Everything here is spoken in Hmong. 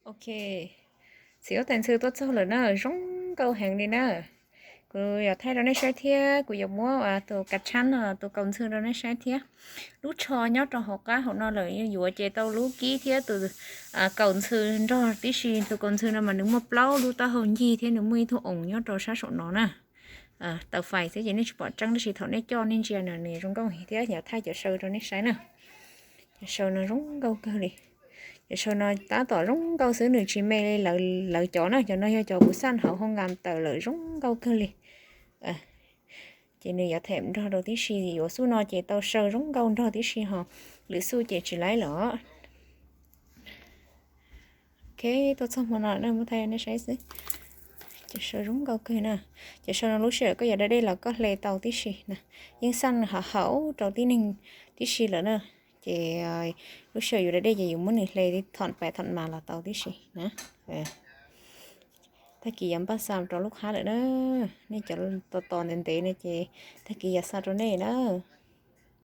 Ok, txiv huab tais ntxhw tuaj txog lawm na, zoo nkauj heev li na. Kuv yuav thaij rau nej saib thiab kuv yuav muab tus kav tshab no tus kaus ntxhw rau nej saib thiab. Lub tsho nyob rau hauv qab hauv no lawm, yuav ces tau lub kib thiab tus kaus ntxhw nrog tib si. Tus kaus ntxhw no mas nws muaj plaub lub taub hau ncig thiab nws muaj ib tug oos nyob rau sab saum no na. Tawm fais xwb ces nej tsis pom tseeb tab sis thaum nej coj nej ntsia no nws zoo nkauj thiab. Yuav thaij cov saw rau nej saib na. Cov saw no zoo nkauj kawg li. Cov saw no tab tom zoo nkauj xwb, nws tsis me li lawv cov na. Cov no yog cov kuv xaj hauv hoo nkas tawm lawm, zoo nkauj kawg li. Ces nws yuav them nrog rau tib si, yuav xub no ces tau saw zoo nkauj nrog tib si ho, lwm xub ces tsis laib lawm. Ok, tuaj txog hmo no na, muab thaij nej saib xwb. Cov saw zoo nkauj kawg na. Cov saw no lub sij hawm koj yuav da dej los koj hle tau tib si na. Yeej xaj hauv hauv rau tib neeg tib si lawm na. Ces lub sij hawm yus da dej ces yus muab nws hle thom pem thom mas los tau tib si na. Tag kis yuav npaj xa rau lub qhab lawm na. Nej cov tos tos ntev ntev no ces tag kis yuav xa rau nej na.